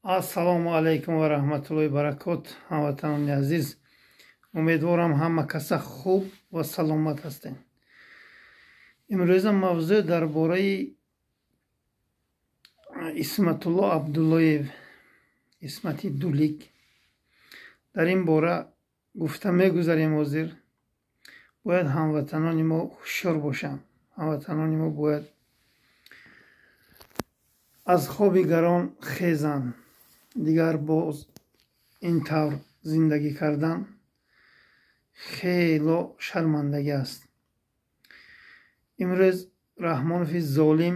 Ассалому алайкум ва раҳматуллоҳи баракот. Ҳамватанони азиз, умедворам, ҳама каса хуб ва саломат ҳастед. Имрӯза мавзӯъ дар бораи Исматулло Абдуллоев, Исмати Дулик. Дар ин бора гуфта мегузарем. Ҳозир бояд ҳамватанони мо ҳушёр бошанд. Ҳамватанони мо бояд аз хоби гарон хезанд. Дигар боз ин тавр зиндагӣ кардан хело шармандагӣ аст. Имрӯз Раҳмонови золим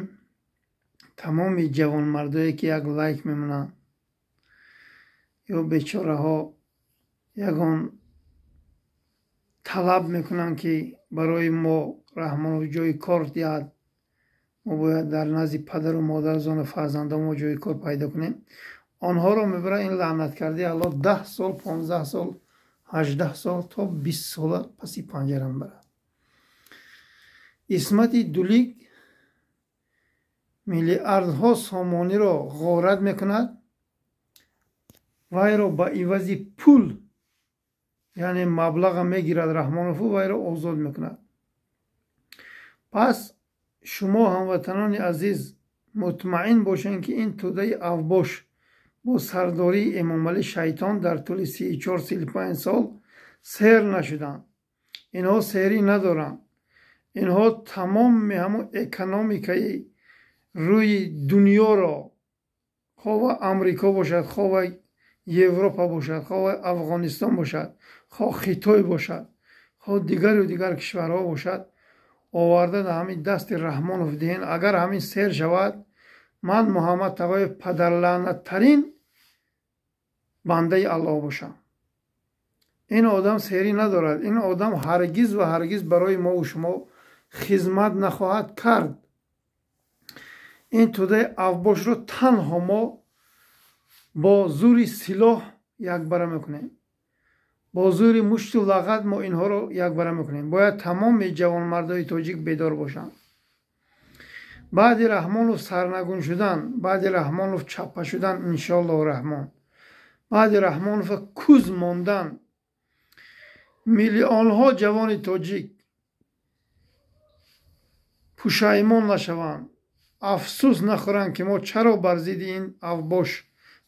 тамоми ҷавонмардое, ки як лайк мемонанд ё бечораҳо ягон талаб мекунанд, ки барои мо Раҳмонов ҷои кор диҳад, мо бояд дар назди падару модар, зану фарзандон мо ҷои кор пайдо кунем, онҳоро мебарад ин лаънаткардаи Аллоҳ, 10 сол, 15 сол, 18 сол то 20 сола паси панҷара мебарад. Исмати Дулик миллиардҳо сомониро ғорат мекунад, вайро ба ивази пул, яъне маблаға мегирад Раҳмонову вайро озод мекунад. Пас шумо, ҳамватанони азиз, мутмаин бошед, ки ин тӯдаи авбош бо сардории Эмомалӣ шайтон дар тӯли 34-35 сол сер нашуданд. Инҳо серӣ надоранд. Инҳо тамоми ҳамун экономикаи рӯи дунёро, хова Амрико бошад, хова Европа бошад, хова Афғонистон бошад, хоҳ Хитой бошад, хоҳ дигару дигар кишварҳо бошад, оварда дар ҳамин дасти Раҳмонов диҳен. Агар ҳамин сер шавад, ман, Муҳаммад Тағоев, падарлаънаттарин бандаи Аллоҳ бошам. Ин одам серӣ надорад. Ин одам ҳаргиз ва ҳаргиз барои мову шумо хизмат нахоҳад кард. Ин тӯдаи авбошро танҳо мо бо зури силоҳ якбара мекунем, бо зури мушту лағат мо инҳоро якбара мекунем. Бояд тамоми ҷавонмардои тоҷик бедор бошанд. Баъди Раҳмонов сарнагун шудан, баъди Раҳмонов чаппа шудан, иншоаллоҳу раҳмон, баъди Раҳмонов куз мондан, миллионҳо ҷавони тоҷик пушаймон нашаванд, афсӯс нахӯранд, ки мо чаро бар зидди ин авбош,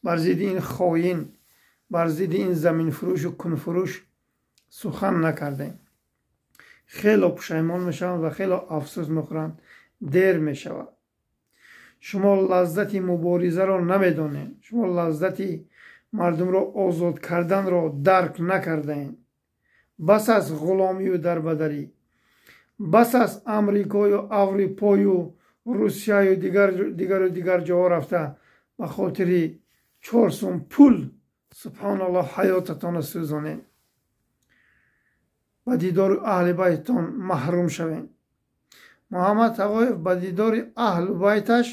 бар зидди ин хоин, бар зидди ин заминфурӯшу кунфурӯш сухан накардем. Хело пушаймон мешаванд ва хело афсӯс мехӯранд. Дер мешавад. Шумо лаззати муборизаро намедонед. Шумо лаззати мардумро озод карданро дарк накардаед. Бас аст ғуломию дарбадарӣ, бас аст Амрикою Аврупою Русияю дигару дигар ҷоҳо рафта, ба хотири 4 сум пул, субҳоналлоҳ, ҳаётатонро сӯзонед, ба дидори аҳли байтон маҳрум шавед. Муҳаммад Тағоев ба дидори аҳлу байташ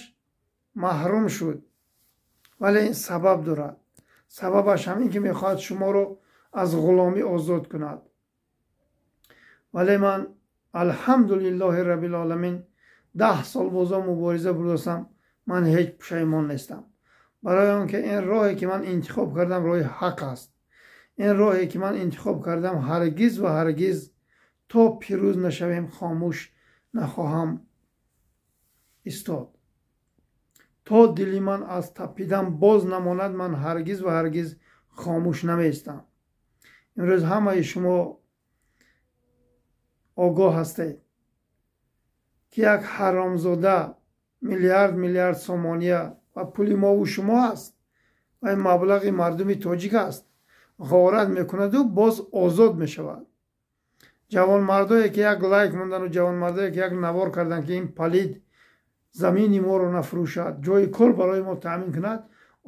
маҳрум шуд, вале ин сабаб дорад. Сабабаш ҳамин, ки мехоҳад шуморо аз ғуломӣ озод кунад. Вале ман, алҳамдулиллоҳи раббилоламин, 10 сол бозо мубориза бурдастам, ман ҳеҷ пушаймон нестам, барои он ки ин роҳе, ки ман интихоб кардам, роҳи ҳақ аст. Ин роҳе, ки ман интихоб кардам, ҳаргиз ва ҳаргиз то пирӯз нашавем, хомӯш нахоҳам истод. То дили ман аз тапидан боз намонад, ман ҳаргиз ва ҳаргиз хомӯш намеистам. Имрӯз ҳамаи шумо огоҳ ҳастед, ки як ҳаромзода миллиард миллиард сомония ва пули мову шумо аст ва ин маблағи мардуми тоҷик аст, ғорат мекунаду боз озод мешавад. Ҷавонмардое, ки як лайк мондану ҷавонмардое, ки як навор карданд, ки ин палид замини моро нафурӯшад, ҷои кор барои мо таъмин кунад,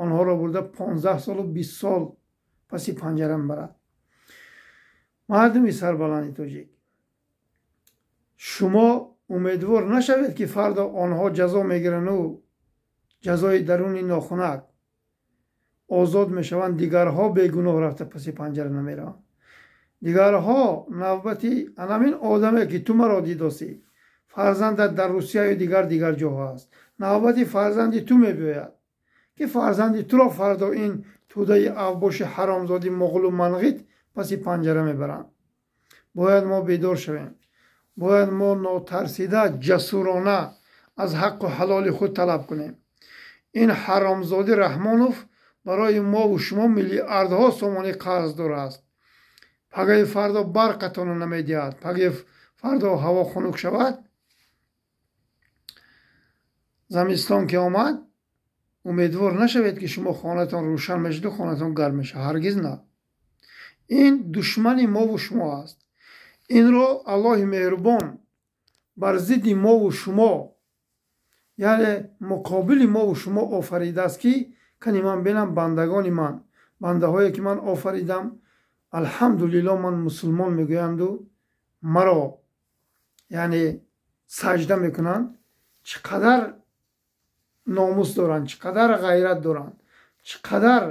онҳоро бурда 15 солу 20 сол паси панҷара мебарад. Мардуми сарбаланди тоҷик, шумо умедвор нашавед, ки фардо онҳо ҷазо мегирану ҷазои даруни нохунак озод мешаванд. Дигарҳо бегуноҳ рафта паси панҷара намераванд. Дигарҳо навбати анамин одаме, ки ту маро дидосӣ, фарзандат дар Русияю дигар дигар ҷоҳо аст, навбати фарзанди ту мебиёяд. Ки фарзанди туро фардо ин тӯдаи авбоши ҳаромзоди муғулу манғит паси панҷара мебаранд. Бояд мо бедор шавем. Бояд мо нотарсида, ҷасурона аз ҳаққу ҳалоли худ талаб кунем. Ин ҳаромзоди Раҳмонов барои мову шумо миллиардҳо сомонӣ қарз дорааст. Пагаи фардо барқатонро намедиҳад. Пагаи фардо ҳаво хунук шавад, замистон ки омад, умедвор нашавед, ки шумо хонатон рӯшан мешаваду хонатон гарм мешавад. Ҳаргиз на. Ин душмани мову шумо аст. Инро Аллоҳи меҳрубон бар зидди мову шумо, яъне муқобили мову шумо офаридааст, ки кани ман бинам бандагони ман, бандаҳое ки ман офаридам, алҳамдулилло ман мусулмон мегӯянду маро яъне саҷда мекунанд, чӣ қадар номус доранд, чӣ қадар ғайрат доранд, чӣ қадар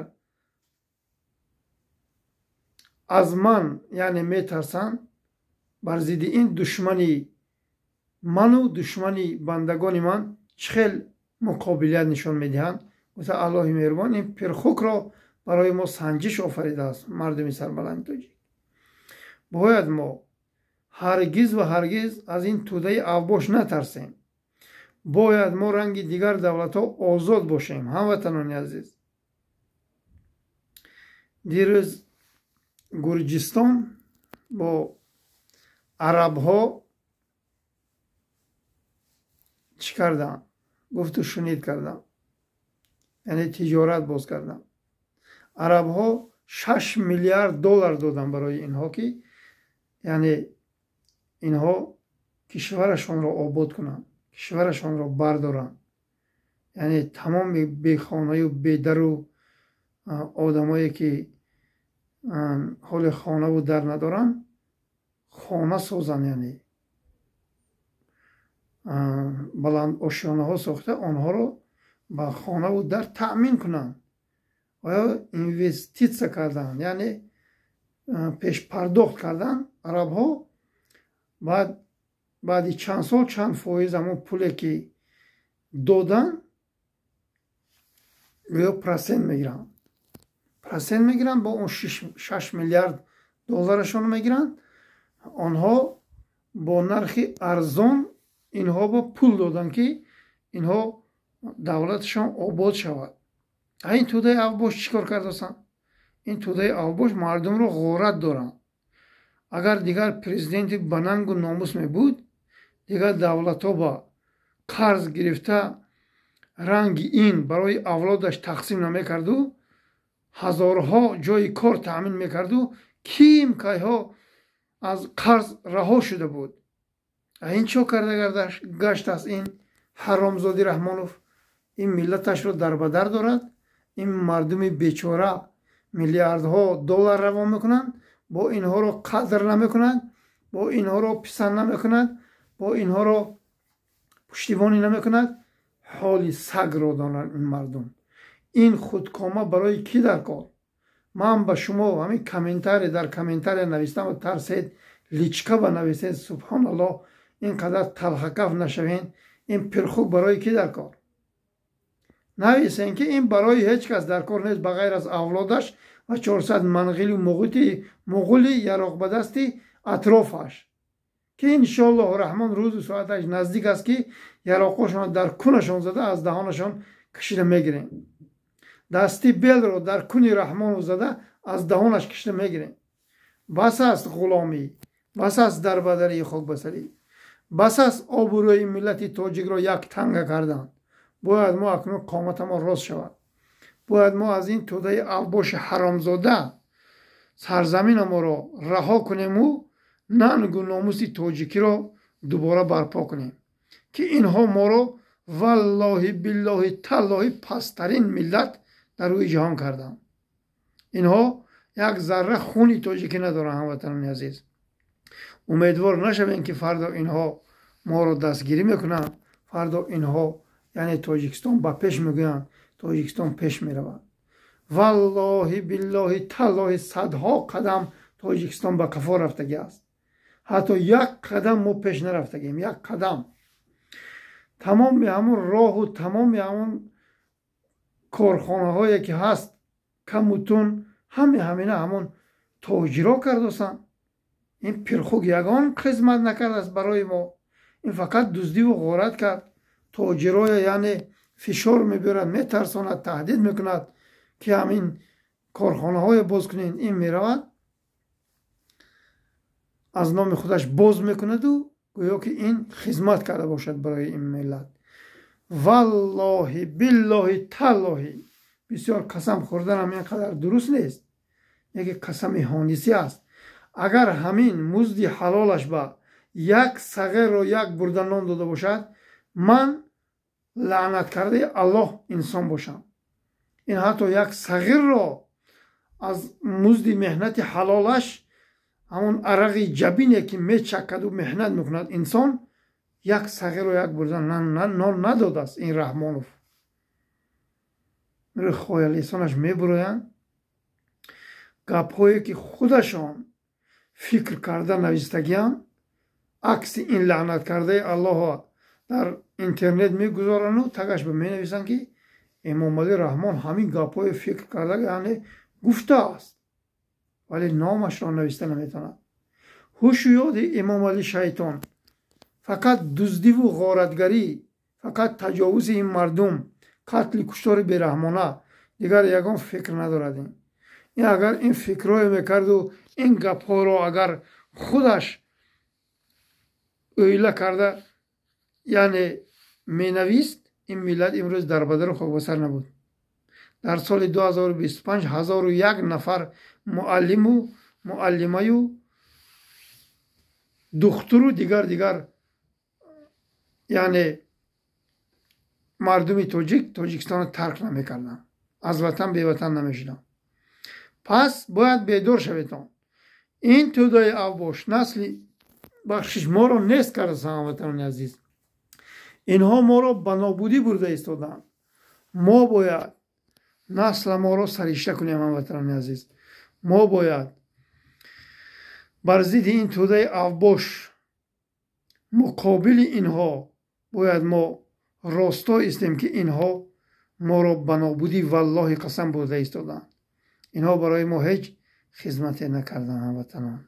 аз ман яъне метарсанд. Бар зидди ин душмани ману душмани бандагони ман чӣ хел муқобилият нишон медиҳанд. Гуфта Аллоҳи меҳрубон ин пирхукро барои мо санҷиш офаридааст. Мардуми сарбаланди тоҷик, бояд мо ҳаргиз ва ҳаргиз аз ин тӯдаи авбош натарсем. Бояд мо ранги дигар давлатҳо озод бошем. Ҳамватанони азиз, дирӯз Гурҷистон бо арабҳо чӣ карданд? Гуфту шунид карданд, яъне тиҷорат боз карданд. Арабҳо 6 миллиард доллар доданд барои инҳо, ки яъне инҳо кишварашонро обод кунанд, кишварашонро бардоранд. Яъне тамоми бехонаю бедару одамое ки ҳоли хонаву дар надоранд, хона созанд, яъне баланд ошёнаҳо сохта онҳоро ба хонаву дар таъмин кунанд. Оё инвеститсия карданд, яъне пешпардохт карданд арабҳо. Баъди чанд сол чанд фоиз ҳамон пуле ки доданд, гӯё процент мегиранд. Процент мегиранд, бо он 6 миллиард долларашонро мегиранд. Онҳо бо нархи арзон инҳо бо пул доданд, ки инҳо давлаташон обод шавад. Ин тӯдаи авбош чӣ кор кардасанд? Ин тӯдаи авбош мардумро ғорат доранд. Агар дигар президенти ба нангу номус мебуд, дигар давлатҳо ба қарз гирифта ранги ин барои авлодаш тақсим намекарду, ҳазорҳо ҷои кор таъмин мекарду, ким кайҳо аз қарз раҳо шуда буд. Ин чо карда гаштааст ин ҳаромзоди Раҳмонов? Ин миллаташро дарбадар дорад. Ин мардуми бечора миллиардҳо доллар равон мекунанд, бо инҳоро қадр намекунанд, бо инҳоро писанд намекунанд, бо инҳоро пуштибонӣ намекунанд. Ҳоли сагро доранд ин мардум. Ин худкома барои кӣ дар кор? Ман ба шумо ҳамин комментария дар комментария навистам, тарсед личка ба нависед. Субҳоналлоҳ, ин қадар талхакаф нашавен. Ин пирхук барои кӣ дар кор? Нависен, ки ин барои ҳеҷ кас дар кор нест, ба ғайр аз авлодаш ва 400 манғили муғули яроқбадасти атрофаш, ки иншоаллоҳ Раҳмон рӯзу соаташ наздик аст, ки яроқҳошонро дар кунашон зада аз даҳонашон кашида мегирем. Дасти белро дар куни Раҳмонов зада аз даҳонаш кашида мегирем. Бас аст ғуломӣ, бас аст дарбадарии хокбасарӣ, бас аст обрӯи миллати тоҷикро як танга кардан. Бояд мо акнун қоматамон рост шавад. Бояд мо аз ин тӯдаи авбоши ҳаромзода сарзаминаморо раҳо кунему нангу номуси тоҷикиро дубора барпо кунем, ки инҳо моро валлоҳи биллоҳи таллоҳи пасттарин миллат дар рӯи ҷаҳон карданд. Инҳо як зарра хуни тоҷикӣ надоранд. Ҳамватанони азиз, умедвор нашавем, ки фардо инҳо моро дастгирӣ мекунанд, фардо инҳо яъне Тоҷикистон ба пеш мегӯянд, Тоҷикистон пеш меравад. Валлоҳи биллоҳи таллоҳи садҳо қадам Тоҷикистон ба қафо рафтагӣ аст. Ҳатто як қадам мо пеш нарафтагем, як қадам. Тамоми ҳамон роҳу тамоми ҳамон Корхонаҳое ки ҳаст камутун ҳаме ҳамина ҳамон тоҷиро кардосанд. Ин пирхук ягон хизмат накардааст барои мо. Ин фақат дуздиву ғорат кард. Тоҷироя яъне фишор мебиёрад, метарсонад, таҳдид мекунад ки ҳамин корхонаҳое боз кунед. Ин меравад аз номи худаш боз мекунаду гӯё ки ин хизмат карда бошад барои ин миллат. Валлоҳи биллоҳи таллоҳи, бисёр қасам хӯрданам ин қадар дуруст нест, яке қасами ҳонисӣ аст. Агар ҳамин музди ҳалолаш ба як сағирро як бурда нон дода бошад, ман лаънат кардаи Аллоҳ инсон бошам. Ин ҳатто як сағирро аз музди меҳнати ҳалолаш, ҳамон арақи ҷабине ки мечакаду меҳнат мекунад инсон, як сағирро як бурда нон надодааст ин Раҳмонов. Хоялисонаш мебуроянд, гапҳое ки худашон фикр карда навистагианд, акси ин лаънат кардаи Аллоҳо дар интернет мегузорану тагаш ба менависанд ки Эмомалӣ Раҳмон ҳамин гапҳое фикр карда яъне гуфтааст, вале номашро нависта наметавонад. Ҳушу ёди Эмомалӣ шайтон фақат дуздиву ғоратгарӣ, фақат таҷовузи ин мардум, қатли куштори бераҳмона, дигар ягон фикр надорад. Ин агар ин фикрҳое мекарду ин гапҳоро агар худаш оила карда яъне менавист, ин миллат имрӯз дар бадару хокбасар набуд. Дар соли 2025 1001 нафар муаллиму муаллимаю духтуру дигар яъне мардуми тоҷик Тоҷикистонро тарк намекарданд, аз ватан беватан намешуданд. Пас бояд бедор шаведон. Ин тӯдаи авбош насли бахшиш моро нест карда, ҳамватанони азиз. Инҳо моро ба нобудӣ бурда истоданд. Мо бояд насла моро саришта кунем, ҳамватанони азиз. Мо бояд бар зидди ин тӯдаи авбош, муқобили инҳо бояд мо росто истем ки инҳо моро ба нобудӣ валлоҳи қасам бурда истоданд. Инҳо барои мо ҳеҷ хизмате накарданд, ҳамватанон.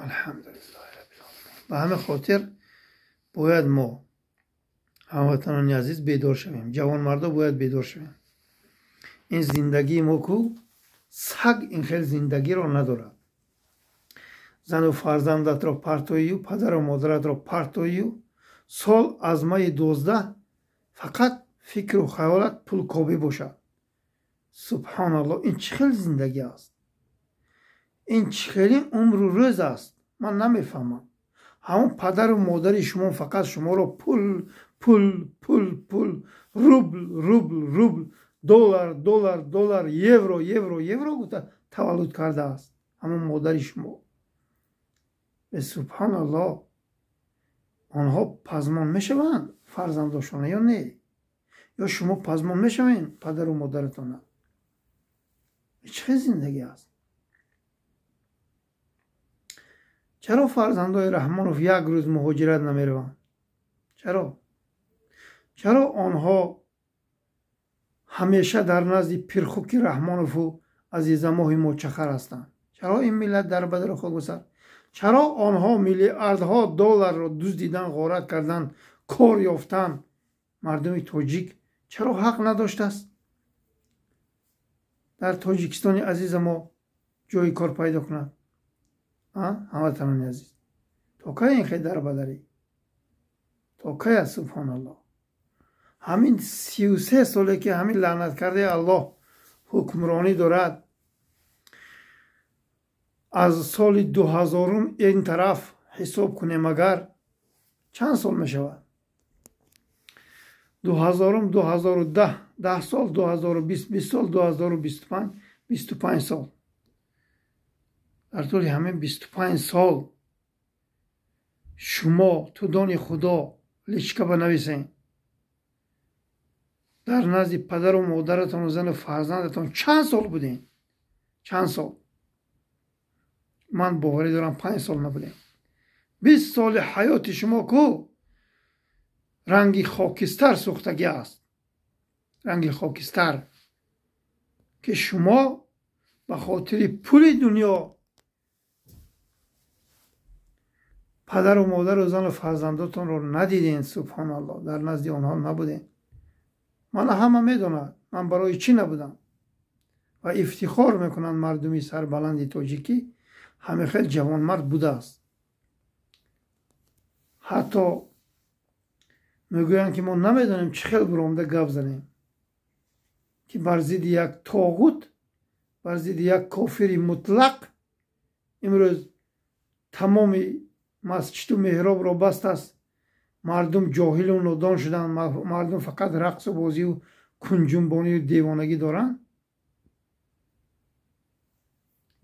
Алҳамдулиллаҳи раббил оламин. Ба ҳамин хотир бояд мо ҳамватанони азиз бедор шавем. Ҷавонмардо бояд бедор шавем. Ин зиндагии мо ку саг ин хел зиндагиро надорад. Зану фарзандатро партоию, падару модаратро партоию, сол аз майи 12 фақат фикру хаёлат пулкобӣ бошад. Субҳоналлоҳ, ин чӣ хел зиндагӣ аст? Ин чӣ хели умру рӯз аст? Ман намефаҳмам. Ҳамон падару модари шумо фақат шуморо пул, пул, пул, пул, рубл, рубл, рубл, доллар, доллар, доллар, евро, евро, евро гуфта таваллуд кардааст ҳамон модари шумо. Субҳоналлоҳ, онҳо пазмон мешаванд фарзандошона ё не? Ё шумо пазмон мешавед падару модаратона? Чӣ хел зиндагӣ аст? Чаро фарзандои Раҳмонов як рӯз муҳоҷират намераванд? Чаро? Чаро онҳо ҳамеша дар назди пирхуки Раҳмонову азизамоҳи мочахар ҳастанд? Чаро ин миллат дар бадару хокбасар? Чаро онҳо миллиардҳо долларро дуздидан, ғорат кардан, кор ёфтан? Мардуми тоҷик чаро ҳақ надоштааст дар Тоҷикистони азиза мо ҷои кор пайдо кунад? Ҳамватанони азиз, то кай ин хел дарбадарӣ? То кай аст? Субҳоналлоҳ. Ҳамин 33 соле ки ҳамин лаънат кардаи Аллоҳ ҳукмронӣ дорад, аз соли 2000 ин тараф ҳисоб кунем агар чанд сол мешавад? 2000, 2010, 10 сол, 2020, 20 сол, 2025, 25 сол. Дар тӯли ҳамин 25 сол шумо тудони Худо личка банависед, дар назди падару модаратону зану фарзандатон чанд сол будем? Чанд сол? Ман боварӣ дорам 5 сол набудем. 20 соли ҳаёти шумо ку ранги хокистар сӯхтагӣ аст. Ранги хокистар ки шумо ба хотири пули дунё падару модару зану фарзандотонро надидем. Субҳоналлоҳ, дар назди онҳо набудем. Мана ҳама медонад ман барои чӣ набудам ва ифтихор мекунанд мардуми сарбаланди тоҷикӣ ҳамин хел ҷавонмард будааст. Ҳатто мегӯянд ки мо намедонем чӣ хел буромда гап занем ки бар зидди як тоғут, бар зидди як кофири мутлақ имрӯз тамоми масҷиду меҳробро бастааст. Мардум ҷоҳилу нодон шуданд. Мардум фақат рақсу бозию кунҷунбонию девонагӣ доранд.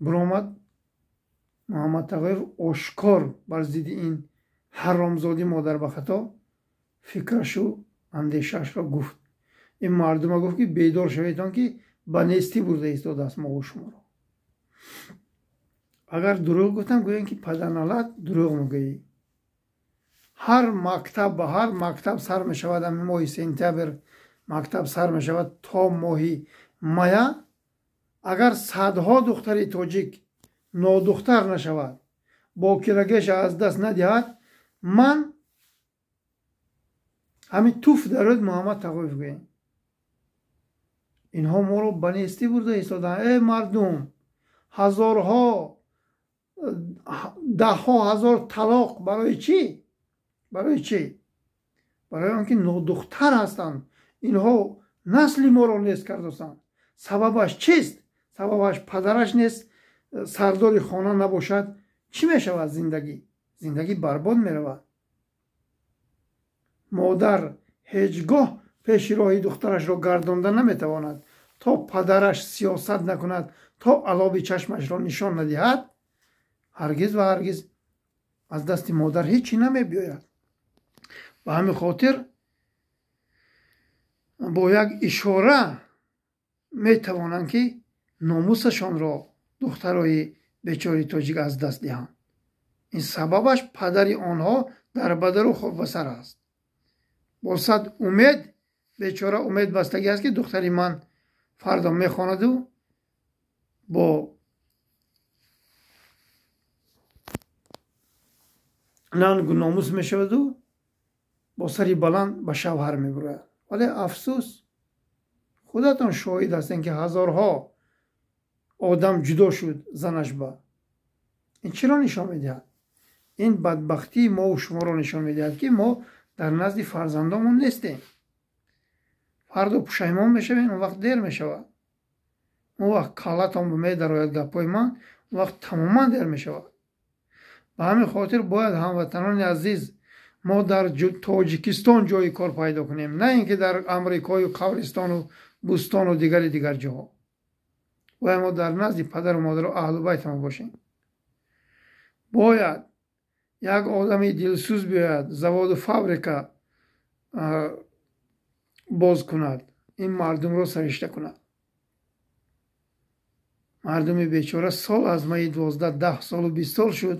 Буромад Муҳаммад Тағоев ошкор бар зидди ин ҳаромзодӣ модарбахато фикрашу андешаашро гуфт. Ин мардума гуфт ки бедор шаведон ки ба нестӣ бурда истодааст мову шуморо. Агар дурӯғ гуфтам, гӯем ки падарналат дурӯғ мегӯӣ. Ҳар мактаб ба ҳар мактаб сар мешавад, ҳамин моҳи сентябр мактаб сар мешавад то моҳи мая. Агар садҳо духтари тоҷик нодухтар нашавад, бокирагеша аз даст надиҳад, ман ҳамин туф дар рӯд Муҳаммад Тағоев гӯем. Инҳо моро ба нестӣ бурда истоданд. Э мардум, ҳазорҳо, даҳҳо ҳазор талоқ барои чӣ? Барои чӣ? Барои он ки нодухтар ҳастанд. Инҳо насли моро нест кардостанд. Сабабаш чист? Сабабаш падараш нест, сардори хона набошад. Чӣ мешавад зиндагӣ? Зиндагӣ барбод меравад. Модар ҳеҷ гоҳ пеши роҳи духтарашро гардонда наметавонад. То падараш сиёсат накунад, то алоби чашмашро нишон надиҳад, ҳаргиз ва ҳаргиз аз дасти модар ҳеҷ чӣ намебиёяд. Ба ҳамин хотир бо як ишора метавонанд ки номусашонро духтарои бечори тоҷик аз даст диҳанд. Ин сабабаш падари онҳо дар бадару хокбасар аст. Бо сад умед бечора умед бастагӣ аст ки духтари ман фардо мехонаду бо нангу номус мешаваду бо сари баланд ба шавҳар мебурояд. Вале афсӯс, худатон шоҳид ҳастем ки ҳазорҳо одам ҷудо шуд занаш ба. Ин чиро нишон медиҳад? Ин бадбахтии мову шуморо нишон медиҳад ки мо дар назди фарзандомон нестем. Фардо пушаймон мешавем, он вақт дер мешавад. Он вақт каллатон медарояд гапҳои ман, он вақт тамоман дер мешавад. Ба ҳамин хотир бояд ҳамватанони азиз мо дар Тоҷикистон ҷои кор пайдо кунем, на ин ки дар Амрикою Қабристону Бӯстону дигари дигар ҷоҳо. Бояд мо дар назди падару модару аҳлу байтамон бошем. Бояд як одами дилсӯз биёяд, заводу фабрика боз кунад, ин мардумро саришта кунад. Мардуми бечора сол аз майи 12, 10 солу 20 сол шуд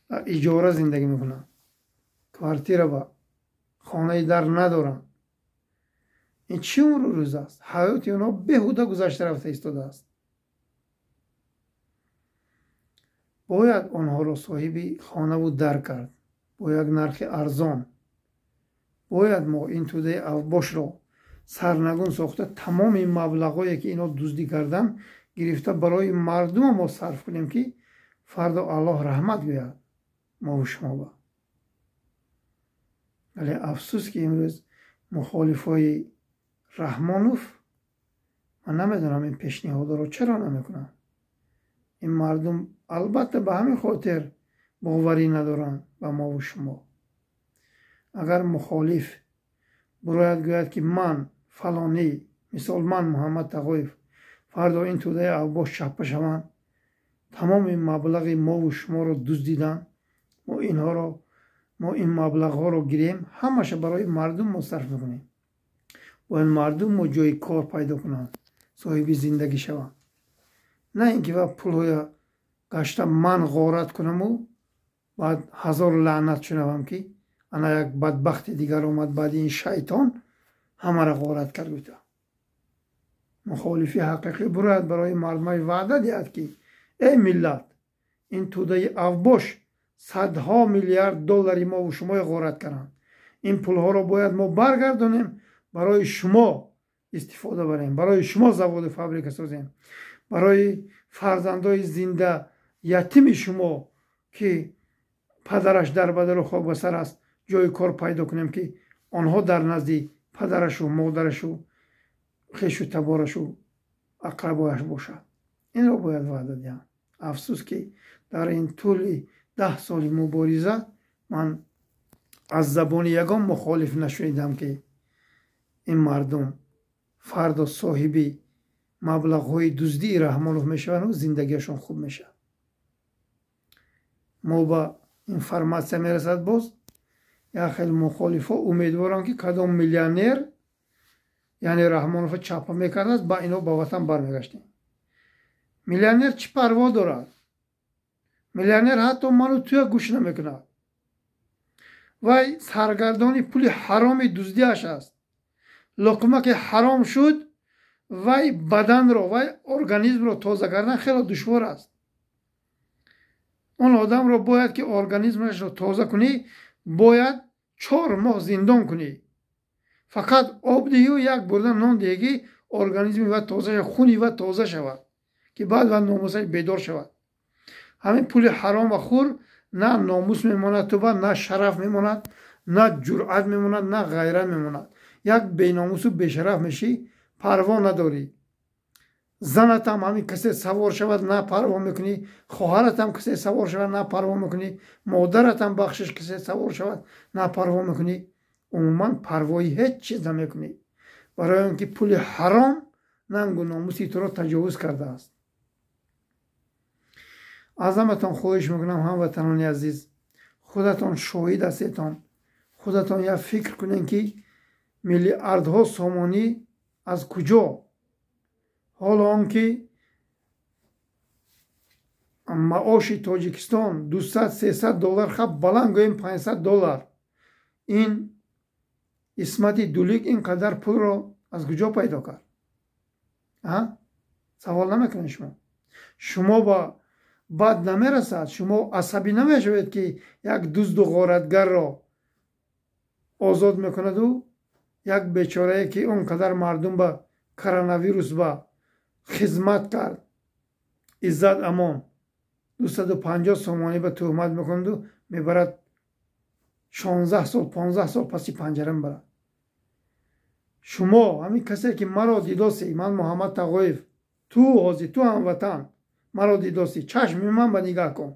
дар иҷора зиндагӣ мекунанд. Квартира ба хонаи дар надоранд. Ин чӣ умру рӯз аст? Ҳаёти онҳо беҳуда гузашта рафта истодааст. Бояд онҳоро соҳиби хонаву дар кард бо як нархи арзон. Бояд мо ин тӯдаи авбошро сарнагун сохта тамоми маблағҳое ки инҳо дуздӣ карданд гирифта барои мардума мо сарф кунем ки фардо Аллоҳ раҳмат гӯяд мову шумо ба. Вале афсӯс ки имрӯз мухолифои Раҳмонов, ман намедонам ин пешниҳодро чаро намекунанд. Ин мардум албатта ба ҳамин хотир боварӣ надоранд ба мову шумо. Агар мухолиф бурояд гӯяд ки ман фалонӣ, мисол ман Муҳаммад Тағоев, фардо ин тӯдаи авбош чаппа шаванд, тамоми маблағи мову шуморо дуздиданд, мо ин маблағҳоро гирем, ҳамаша барои мардум мо сарф мекунем. Бояд мардум мо ҷои кор пайдо кунанд, соҳиби зиндагӣ шаванд. На ин ки ва пулҳоя гашта ман ғорат кунаму баъд ҳазор лаънат шунавам, ки ана як бадбахти дигар омад баъди ин шайтон, ҳамаро ғорат кард гуфта. Мухолифи ҳақиқӣ бурояд, барои мардумаш ваъда диҳад, ки эй миллат, ин тӯдаи авбош садҳо миллиард доллари мову шумои ғорат карданд, ин пулҳоро бояд мо баргардонем, барои шумо истифода барем, барои шумо заводу фабрика созем, барои фарзандои зинда ятими шумо, ки падараш дар бадару хок ба сар аст, ҷои кор пайдо кунем, ки онҳо дар назди падарашу модарашу хешу таборашу ақрабояш бошад. Инро бояд ваъда диҳам. Афсӯс, ки дар ин тӯли 10 соли мубориза ман аз забони ягон мухолиф нашунидам, ки ин мардум фардо соҳиби маблағҳои дуздии Раҳмонов мешаванду зиндагиашон хуб мешавад. Мо ба информатсия мерасад, боз як хел мухолифҳо умедворанд, ки кадом миллионер, яъне Раҳмонова чапа мекардааст, ба ино ба ватан бармегаштем. Миллионер чӣ парво дорад? Миллионер ҳатто ману туя гӯш намекунад. Вай саргардони пули ҳароми дуздиаш аст. Луқма ки ҳаром шуд, вай баданро, вай организмро тоза кардан хело душвор аст. Он одамро бояд ки организмашро тоза кунӣ, бояд 4 моҳ зиндон кунӣ. Фақат об диҳию як бурда нон диҳӣ, ки организми ва тоза шавад, хуни ва тоза шавад, ки баъд ва номусаш бедор шавад. Ҳамин пули ҳаром ва хур на номус мемонад туба, на шараф мемонад, на ҷуръат мемонад, на ғайрат мемонад. Як беномусу бешараф мешӣ, парво надорӣ. Занатам ҳамин касе савор шавад, на парво мекунӣ, хоҳаратам касе савор шавад, на парво мекунӣ, модаратам бахшиш касе савор шавад, на парво мекунӣ. Умуман парвои ҳеҷ чиз намекунӣ, барои он ки пули ҳаром нангу номуси туро таҷовуз кардааст. Аз ҳаматон хоҳиш мекунам, ҳамватанони азиз, худатон шоҳид ҳастедтон, худатон як фикр кунед, ки миллиардҳо сомонӣ аз куҷо, ҳоло он ки маоши Тоҷикистон 200-300 доллар, хаб баланд гӯем 500 доллар, ин Исмати Дулик ин қадар пулро аз куҷо пайдо кард? Савол намекунед шумо? Шумо ба бад намерасад, шумо асабӣ намешавед, ки як дузду ғоратгарро озод мекунаду як бечорае, ки он қадар мардум ба коронавирус ба хизмат кард, Иззат Амон, 250 сомонӣ ба туҳмат мекунаду мебарад 16 сол, 15 сол паси панҷара мебарад. Шумо ҳамин касе ки маро дидосӣ, ман Муҳаммад Тағоев, ту ҳозир, ту ҳамватан маро дидосӣ, чашми ман ба нигаҳ кун,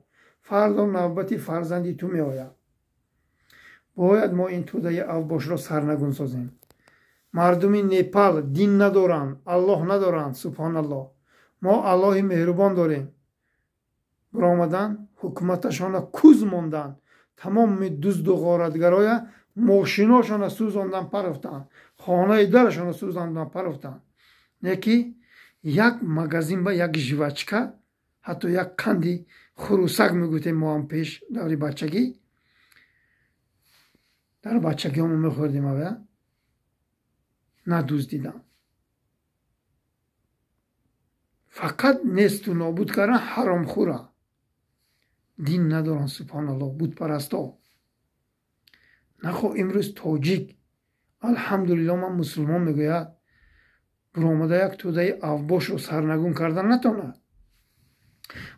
фардо навбати фарзанди ту меояд. Бояд мо ин тӯдаи авбошро сарнагун созем. Мардуми Непал дин надоранд, Аллоҳ надоранд, субҳоналлоҳ. Мо Аллоҳи меҳрубон дорем. Баромадан, ҳукуматашона куз монданд, тамоми дузду ғоратгароя мошиношона сӯзондан парофтанд, хонаи дарашона сӯзондан парофтанд. Не ки як магазин ба як жвачка, ҳатто як қанди хурусак мегуфтем мо ҳам пеш даври бачагӣ, дар бачагиҳомо мехӯрдем, ава надуздидам. Фақат несту нобуд кардан ҳаромхӯра. Дин надоранд, субҳоналлоҳ, бутпарасто. Нахо имрӯз тоҷик, алҳамдулилло, ман мусулмон мегӯяд, буромада як тӯдаи авбошро сарнагун кардан натонад.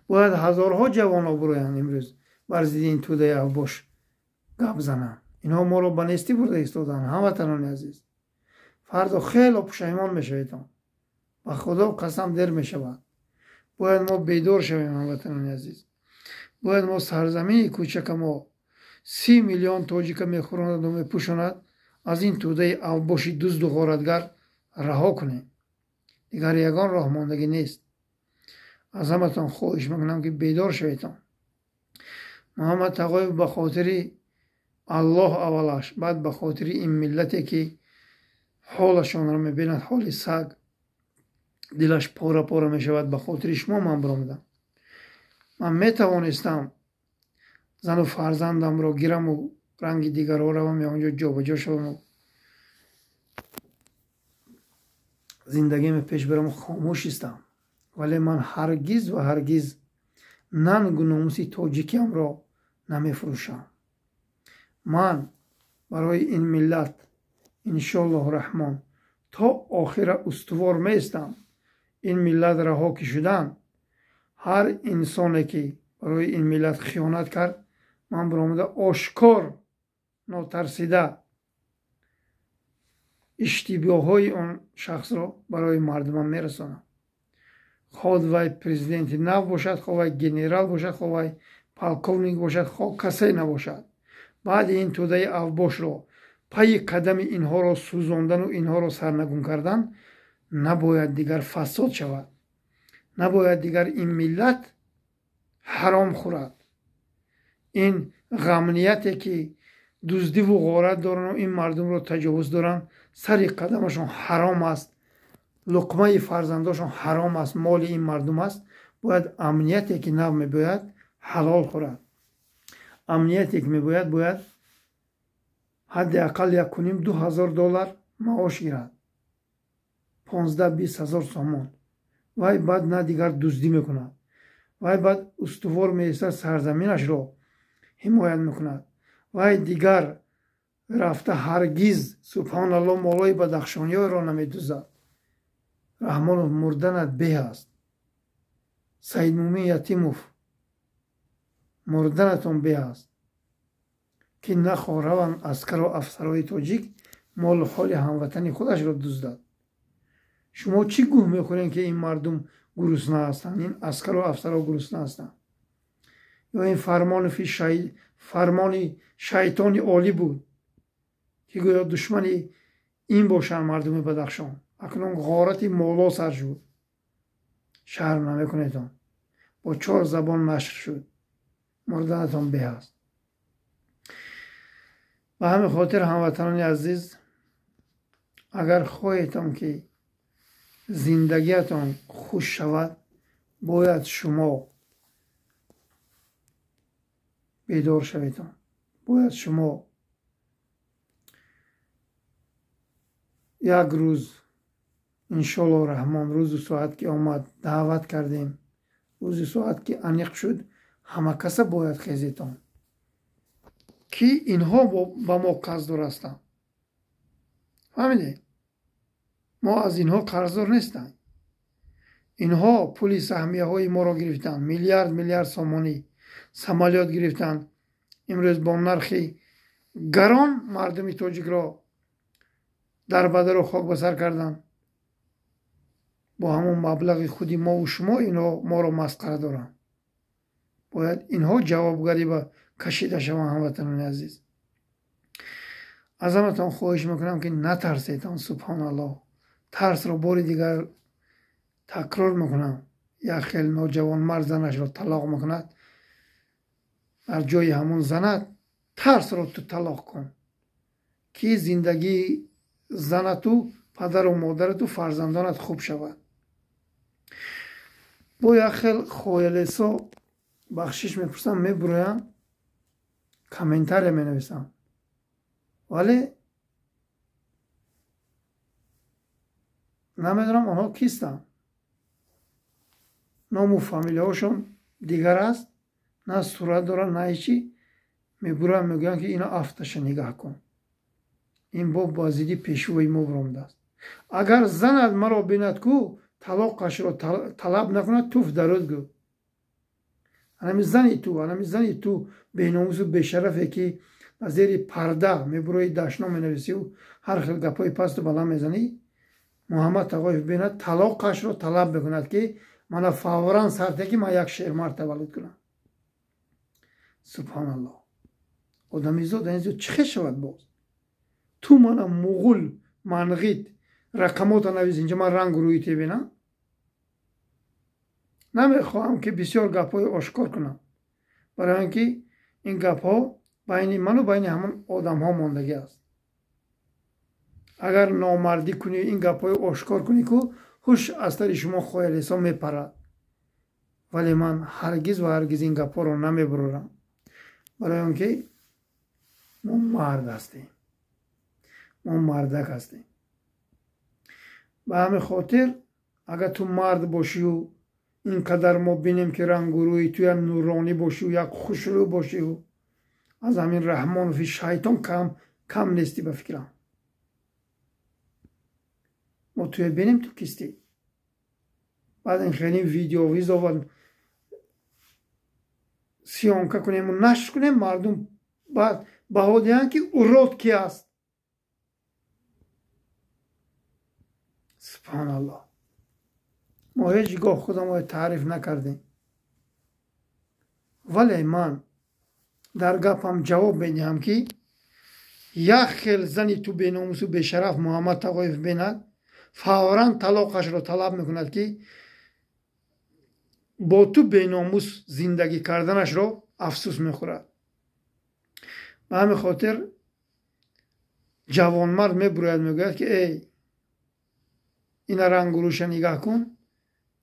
Бояд ҳазорҳо ҷавонҳо буроянд имрӯз бар зидди ин тӯдаи авбош гап зананд. Инҳо моро ба нестӣ бурда истоданд, ҳамватанони азиз. Фардо хело пушаймон мешаведон. Ба Худо қасам, дер мешавад. Бояд мо бедор шавем, ҳамватанони азиз. Бояд мо сарзамини кӯчака мо 30 миллион тоҷика мехӯронаду мепӯшонад, аз ин тӯдаи авбоши дузду ғоратгар раҳо кунем. Дигар ягон роҳ мондагӣ нест. Аз ҳаматон хоҳиш мекунам, ки бедор шаведон. Муҳаммад Тағоев ба хотири Аллоҳ аввалаш, баъд ба хотири ин миллате, ки ҳолашонро мебинад, ҳоли саг, Дилаш пора пора мешавад. Ба хотири шумо ман баромадам. Ман метавонистам зану фарзандамро гираму ранги дигарҳо равам ё онҷо ҷобаҷо шаваму зиндагиаме пеш бараму хомӯш истам. Вале ман ҳаргиз ва ҳаргиз нангу номуси тоҷикиамро намефурӯшам. Ман барои ин миллат иншоаллоҳу раҳмон то охира устувор меистам. Ин миллат раҳо ки шудан, ҳар инсоне ки барои ин миллат хиёнат кард, ман баромада ошкор нотарсида иштибоҳҳои он шахсро барои мардумам мерасонам. Ход вай президенти нав бошад, хо вай генерал бошад, хо вай полковник бошад, хо касе набошад. Баъди ин тӯдаи авбошро пайи қадами инҳоро сӯзондану инҳоро сарнагун кардан набояд дигар фасод шавад. Набояд дигар ин миллат ҳаром хӯрад. Ин ғамнияте ки дуздиву ғорат дорану ин мардумро таҷовуз доранд, сари қадамашон ҳаром аст, луқмаи фарзандошон ҳаром аст, моли ин мардум аст. Бояд амнияте ки нав мебояд ҳалол хӯрад. Амнияте ки мебояд, бояд ҳадди ақал 1,5-2 ҳазор доллар маош гирад, 15-20 ҳазор сомон. Вай баъд на дигар дуздӣ мекунад, вай баъд устувор меистад, сарзаминашро ҳимоят мекунад. Вай дигар рафта ҳаргиз субҳоналлоҳ молои бадахшониёро намедузад. Раҳмонов мурданат беҳ аст. Саидмумин Ятимов мурданатон беҳ аст, ки нахоҳ раванд аскару афсарои тоҷик молу ҳоли ҳамватани худашро дуздад. Шумо чӣ гӯҳ мехӯред, ки ин мардум гурусна ҳастанд, ин аскару афсаро гурусна ҳастанд? Ё ин фармони шайтони олӣ буд, ки гӯё душмани ин бошанд мардуми Бадахшон. Акнун ғорати моло сар шуд. Шарм намекунедон. Бо 4 забон нашр шуд. Мурданатон беҳ аст. Ба ҳамин хотир ҳамватанони азиз, агар хоҳедон ки зиндагиятон хуш шавад, бояд шумо бедор шаведон. Бояд шумо як рӯз иншоаллоҳ раҳмон рӯзу соат ки омад даъват кардем, рӯзи соат ки аниқ шуд, ҳама каса бояд хезетон, ки инҳо ба мо қарздор ҳастанд. Фаҳмидед? Мо аз инҳо қарздор нестанд. Инҳо пули саҳмияҳои моро гирифтанд, миллиард миллиард сомонӣ самолёт гирифтанд. Имрӯз бо нархи гарон мардуми тоҷикро дар бадару хок ба сар карданд. Бо ҳамон маблағи худи мову шумо инҳо моро масхара доранд. Бояд инҳо ҷавобгарӣ ба кашида шаванд. Ҳамватанони азиз, аз ҳаматон хоҳиш мекунам, ки натарсетон. Субҳоналлоҳ, тарсро бори дигар такрор мекунам. Як хел ноҷавонмард занашро талоқ мекунад, дар ҷои ҳамон занат тарсро ту талоқ кун, ки зиндагии занату падару модарату фарзандонат хуб шавад. Бо як хел хоялесо бахшиш мепурсам, мебуроям, комментария менависам, вале намедонам онҳо кистанд. Ному фамилияҳошон дигар аст, на сурат доранд, на ҳечи. Мебуранд, мегӯянд, ки ино афташа нигаҳ кун, ин боб ба зидди пешвои мо баромадааст. Агар занат маро бинад ку талоқашро талаб накунад, туф даруд гӯ. Анами зани ту, анами зани ту беномусу бешарафе, ки ба зери парда мебурои дашно менависию ҳар хел гапҳои пасту баланд мезанӣ, Муҳаммад Тағоев бинад, талоқашро талаб мекунад, ки мана фавран сарте, ки ман як шермард таваллуд кунам. Субҳоналлоҳ, одамизод ин зиёд чӣ хел шавад боз? Ту мана муғул манғит рақамота навис, инҷа ман рангу рӯи тебинам. Намехоҳам, ки бисёр гапҳои ошкор кунам, барои он ки ин гапҳо байни ману байни ҳамон одамҳо мондагӣ аст. Агар номардӣ кунӣ, ин гапҳои ошкор кунӣ, ку Ҳуш аз тари шумо хоялисо мепарад. Вале ман ҳаргиз ва ҳаргиз ин гапҳоро намебурорам, барои он ки мо мард ҳастем, мо мардак ҳастем. Ба ҳамин хотир агар ту мард бошию ин қадар мо бинем, ки рангу рӯи ту як нуронӣ бошию, як хушрӯ бошию, аз ҳамин Раҳмонови шайтон кам нестӣ, ба фикрам. Мо туя бинем, ту кистӣ. Баъд ин хеле видео визо ва съёмка кунему нашр кунем, мардум баъд баҳо диҳанд, ки урод ки аст. Субҳаналлоҳ, мо ҳеҷ гоҳ худамро таъриф накардем, вале ман дар гапам ҷавоб медиҳам, ки як хел зани ту беномусу бешараф Муҳаммад Тағоев бинад, фавран талоқашро талаб мекунад, ки бо ту беномус зиндагӣ карданашро афсӯс мехӯрад. Ба ҳамин хотир ҷавонмард мебурояд, мегӯяд, ки эй, ина рангу рӯша нигаҳ кун,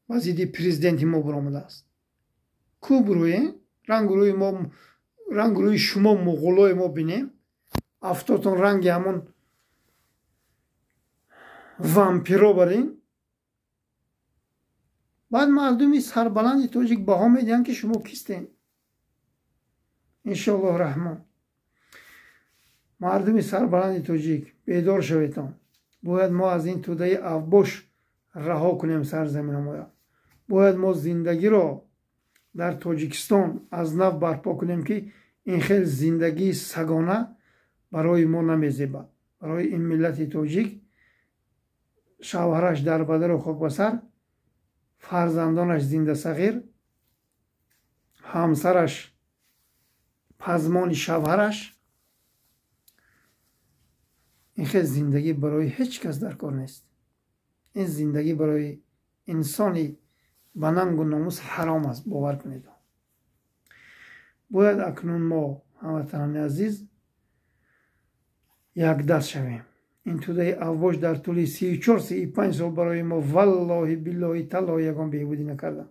ба зидди президенти мо буромадааст. Ку буроем, рангу рӯи мо, рангу рӯи шумо муғулои мо бинем, афтотон ранги ҳамон вампиро барин. Баъд мардуми сарбаланди тоҷик баҳо медиҳанд, ки шумо кистем. Иншоаллоҳ раҳмон, мардуми сарбаланди тоҷик, бедор шаветон. Бояд мо аз ин тӯдаи авбош раҳо кунем сарзаминамоя. Бояд мо зиндагиро дар Тоҷикистон аз нав барпо кунем, ки ин хел зиндагии сагона барои мо намезебад. Барои ин миллати тоҷик шавҳараш дар бадару хокбасар, фарзандонаш зиндасағир, ҳамсараш пазмони шавҳараш, ин хел зиндагӣ барои ҳеҷ кас дар кор нест. Ин зиндагӣ барои инсони ба нангу номус ҳаром аст, бовар кунед. Бояд акнун мо, ҳамватанони азиз, якдаст шавем. Ин тӯдаи авбош дар тӯли 34-35 сол барои мо, валлоҳи биллоҳи таллоҳи, ягон беҳбудӣ накарданд.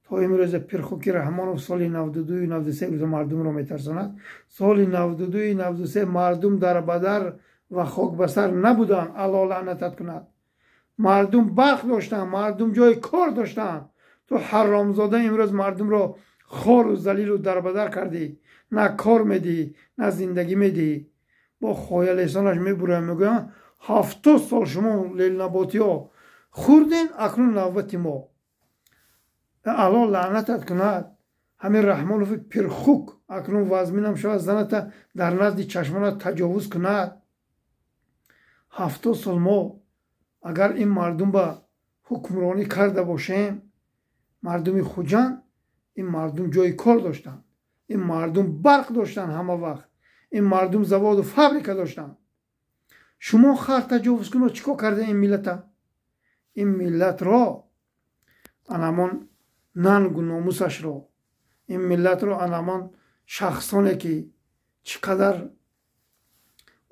То имрӯза Пирхуки Раҳмонов соли 92-93 гуфта мардумро метарсонад. Соли 92-93 мардум дар бадар ва хокбасар набуданд, Аллоҳ лаънатат кунад. Мардум барқ доштанд, мардум ҷои кор доштанд. Ту ҳаромзода имрӯз мардумро хору залилу дарбадар кардӣ, на кор медиҳӣ, на зиндагӣ медиҳӣ. Бо хоялесонаш мебуроям, мегӯям, 70 сол шумо лелнаботиҳо хӯрден, акнун навбати мо. Аллоҳ лаънатат кунад. Ҳамин Раҳмонови пирхук акнун вазминам шавад, заната дар назди чашмонат таҷовуз кунад. 70 сол мо агар ин мардум ба ҳукмронӣ карда бошем, мардуми Хуҷанд, ин мардум ҷои кор доштанд, ин мардум барқ доштанд ҳама вақт, ин мардум заводу фабрика доштанд. Шумо хар таҷовузкуно чӣ кор карда ин миллата? Ин миллатро анамон нангу номусашро, ин миллатро анамон шахсоне ки чӣ қадар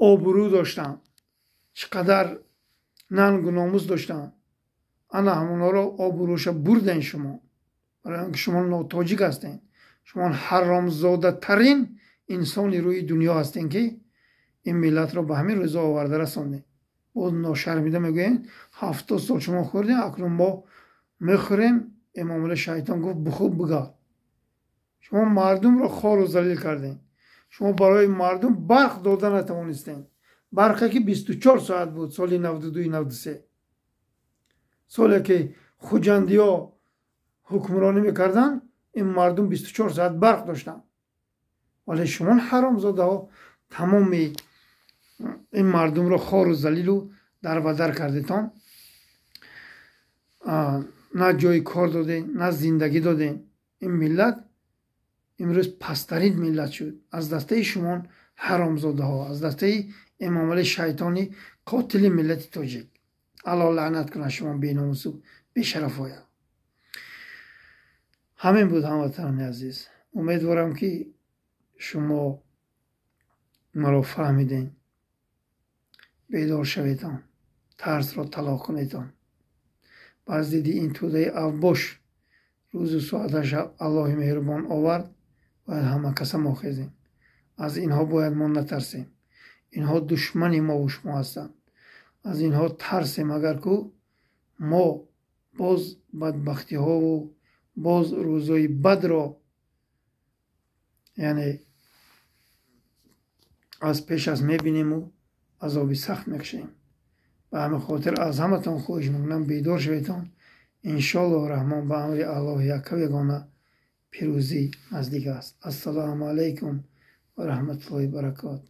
обрӯ доштанд, чӣ қадар нангу номус доштанд, ана ҳамонҳоро обрӯша бурден шумо. Барои он ки шумо нотоҷик ҳастен, шумо ҳаромзодатарин инсони рӯи дунё ҳастен, ки ин миллатро ба ҳамин рӯза оварда расондем. Боз ношармида мегӯем, 70 сол шумо хӯрдем, акнун мо мехӯрем. Эмомалӣ шайтон гуфт, бихӯб бигард. Шумо мардумро хору залил кардем. Шумо барои мардум барқ дода натавонистем. Барқе ки 24 соат буд соли 92-93, соле ки хуҷандиҳо ҳукмронӣ мекарданд, ин мардум 24 соат барқ доштанд. Вале шумо ҳаромзодаҳо тамоми ин мардумро хору залилу дарбадар кардетон. На ҷои кор додем, на зиндагӣ додем. Ин миллат имрӯз пасттарин миллат шуд аз дастаи шумо ҳаромзодаҳо, аз дастаи Эмомалӣ шайтони қотили миллати тоҷик. Аллоҳ лаънат кунад шумо беномусу бешарафоя. Ҳамин буд, ҳамватанони азиз. Умедворам, ки шумо маро фаҳмидем. Бедор шаветон. Тарсро талоқ кунедон. Бар зидди ин тӯдаи авбош рӯзу соаташ Аллоҳи меҳрубон овард, бояд ҳама каса мо хезем. Аз инҳо бояд мо натарсем. Инҳо душмани мову шумо ҳастанд. Аз инҳо тарсем, агар ку мо боз бадбахтиҳову боз рӯзои бадро, яъне, аз пеш аз мебинему азоби сахт мекашем. Ба ҳамин хотир аз ҳаматон хоҳиш мекунам, бедор шаведон. Иншоаллоҳу раҳмон, ба амри Аллоҳи яккаву ягона пирӯзӣ наздик аст. Ассалому алайкум ва раҳматуллоҳи баракот.